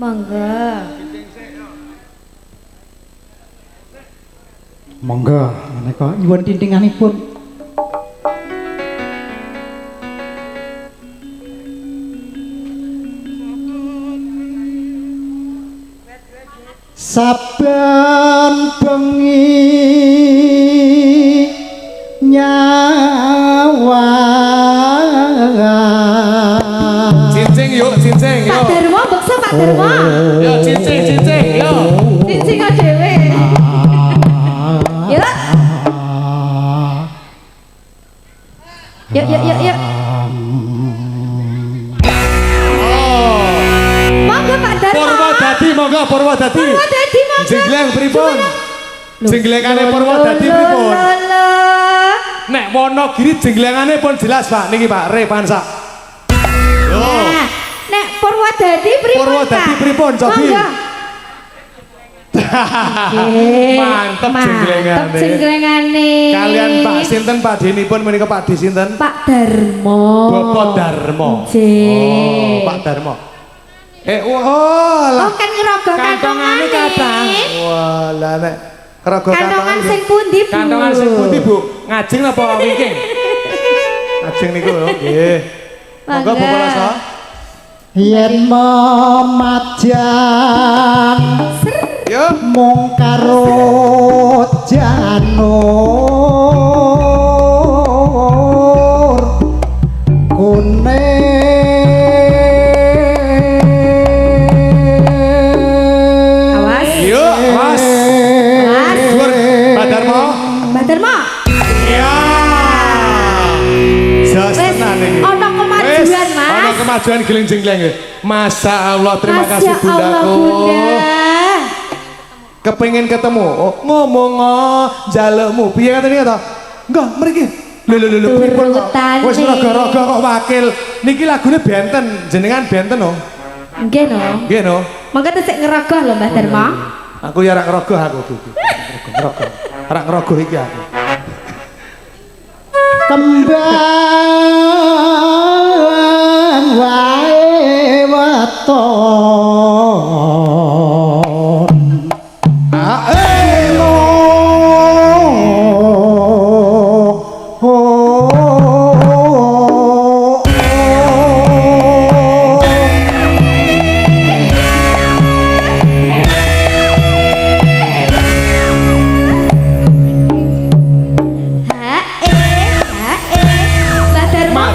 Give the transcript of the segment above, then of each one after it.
Monggo. Monggo menika nyuwun tintinganipun. Saben bengi nyawa. Cincing yuk, cincing yuk. Pak Darmo, beksa Pak Darmo. Yo cincing, cincing yo. Cincing kok dhewe. Yuk. Yuk, yuk, yuk, yuk. Monggo Pak Darmo. Purwodadi monggo, Purwodadi. Purwodadi monggo. Jenggleng pripun? Jengglengane Purwodadi pripun? Nek Wonogiri jenglengane pun jelas Pak niki Pak Revansa. Yo. Nek Purwodadi pripun? Purwodadi pripun cobi? Mantep jenglengane. Mantep jenglengane. Kalian Pak sinten Pak Dinipun menika Pak Di sinten? Pak Darmo. Bapak Darmo. Oh, Pak Darmo. Oh, lah. Oh, kan ngerogoh kantongane kathah. Wah, lah nek ngerogoh kantongan sing pundi, Bu? Kantongan sing pundi, Bu? Ngajeng napa wingking? Ngajeng niku lho, nggih. Monggo Bapak Lasa. Yen memajang yo mung karo janur kuning. Awas. Yuk, Mas. Mas. Pak Darmo. Pak Darmo. Ya. Jos tenan iki. Ono kemajuan, Mas. Ono kemajuan giling jenggleng. Masya Allah, terima kasih bundaku. Bunda. Kepengin ketemu. Oh, ngomong njalukmu. Piye katene to? Enggak, mriki. Lho lho lho pripun kok? Wis raga-raga kok wakil. Niki lagune benten, jenengan benten no. Nggih no. Nggih no. Monggo tesik ngerogoh lho Mbah Darmo. Aku ya ora ngerogoh aku iki. Ngerogoh. Ora ngerogoh iki aku. Kembang wae weton.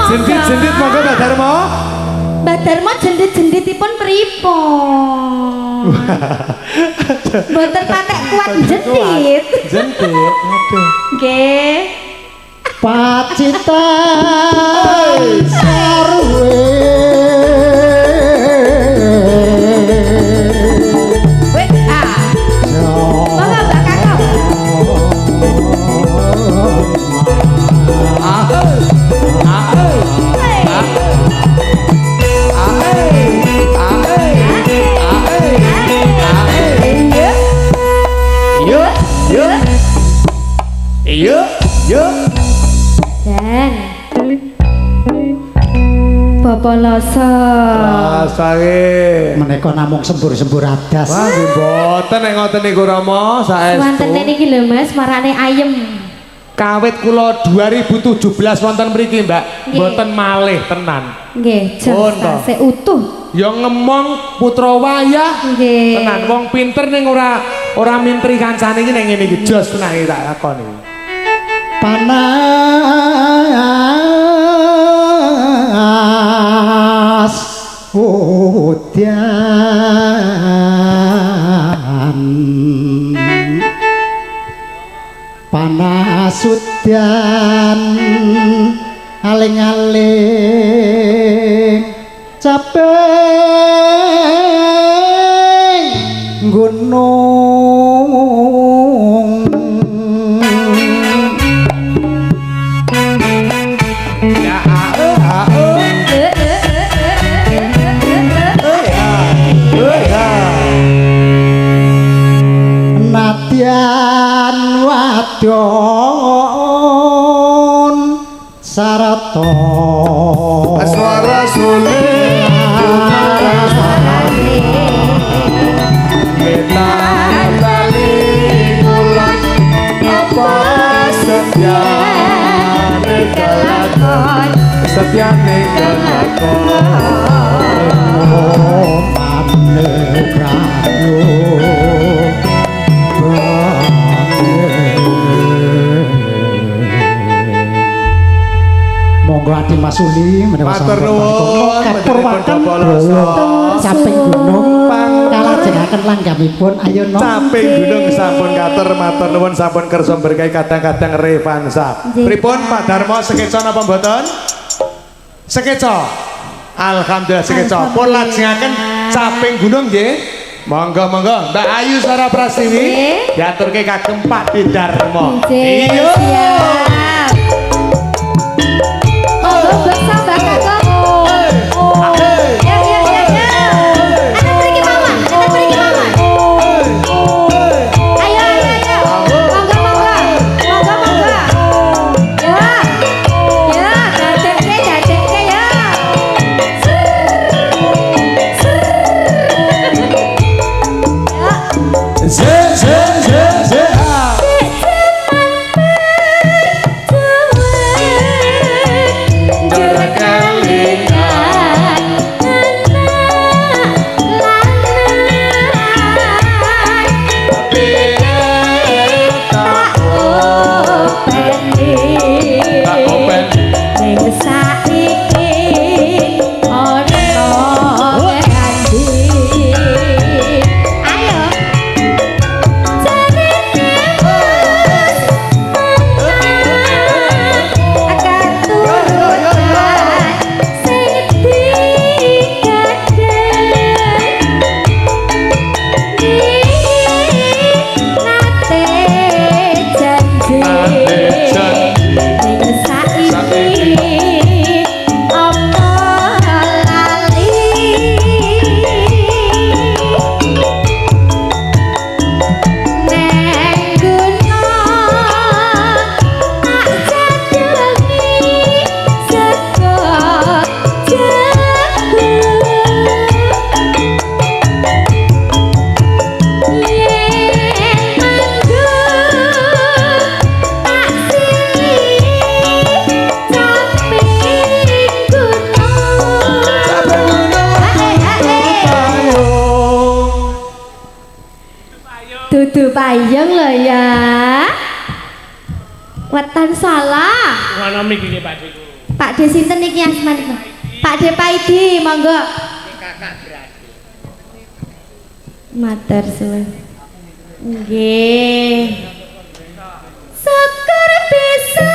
Jendit-jendit monggo Mbah Darmo. Mbah Darmo jendit-jenditipun pripun? Mboten patek kuat jendit. Jendit. Aduh. Nggih. Pacitan sarwe. Weh, ah. Monggo Mbak Kakak. Ah. Ah. Yuk, yuk. Dan Bapak Lasa. Lasa nggih. Menika namung sembur-sembur adas. Wah, nggih mboten nek ngoten niku Rama, saestu. Wantene niki lho Mas, marane ayem. Kawit kula 2017 wonten mriki, Mbak. Mboten malih tenan. Nggih, tasih utuh. Ya ngemong putra wayah. Nggih. Tenan wong pinter ning ora ora mintri kancane iki ning ngene iki jos tenan iki tak lakoni. Panas udan, panas udan, aling-aling capek gunung. Nadyan wadon sarata aswara sulit. Setyane kelakon Setyane kelakon Monggo Adi Mas Uli menawa Matur nuwun kapurwaken caping gunung kalajengaken langgamipun ayo no caping gunung sampun kater matur nuwun sampun kersa berkahi kadang-kadang revansa. Pripun Pak Darmo sekeca napa mboten? Sekeca. Alhamdulillah sekeca. Pun lajengaken caping gunung nggih. Monggo monggo Mbak Ayu Sarah Prastiwi diaturke kagem Pak Darmo. Iya. Siap. Monggo Mbak Kakak. Ya ya ya ya. Enten mriki mawon, enten mriki mawon. Ayo ayo ayo. Monggo monggo. Monggo monggo. Ya. Ya, dadekke dadekke ya. Ya. Z Z Z Z A. Dudu payung lho ya. Wetan salah. Ngono mriki nggih Pak Deku. Pak De sinten niki asmanipun? Pak De Paidi, monggo. Kakak beradik. Matur suwun. Nggih. Syukur bisa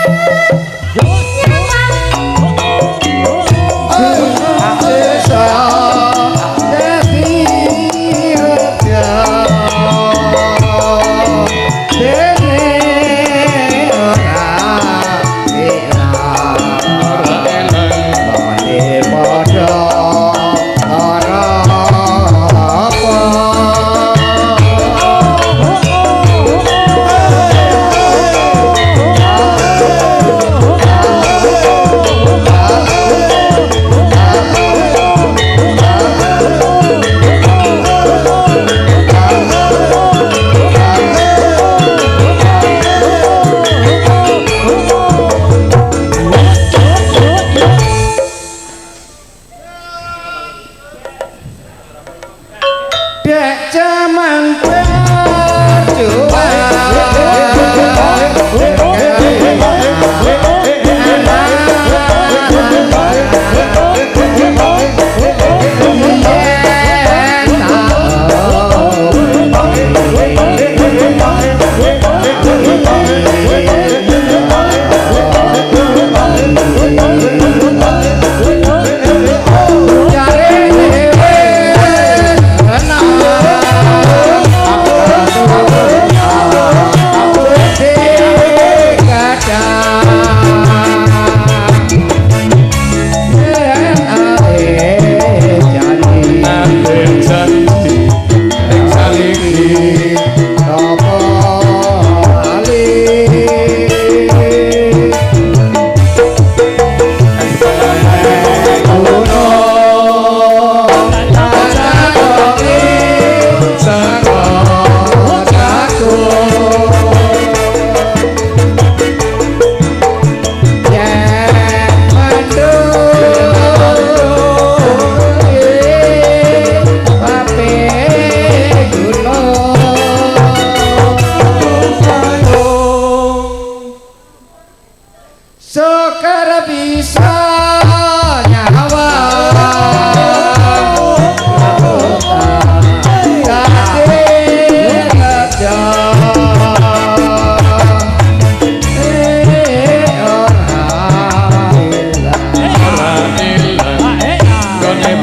nyawang.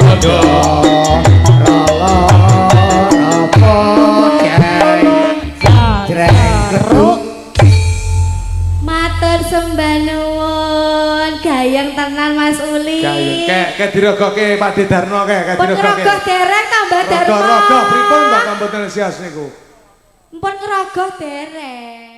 Padha Apa jreng jreng. Matur sembah nuwun, gayeng tenan Mas Uli. Gayeng kek kek dirogoke Pak De Darno kek kek Pun dirogoke. ngerogoh dereng tambah Darmo. Rogo-rogo pripun to mboten sios niku. Mpun ngerogoh dereng.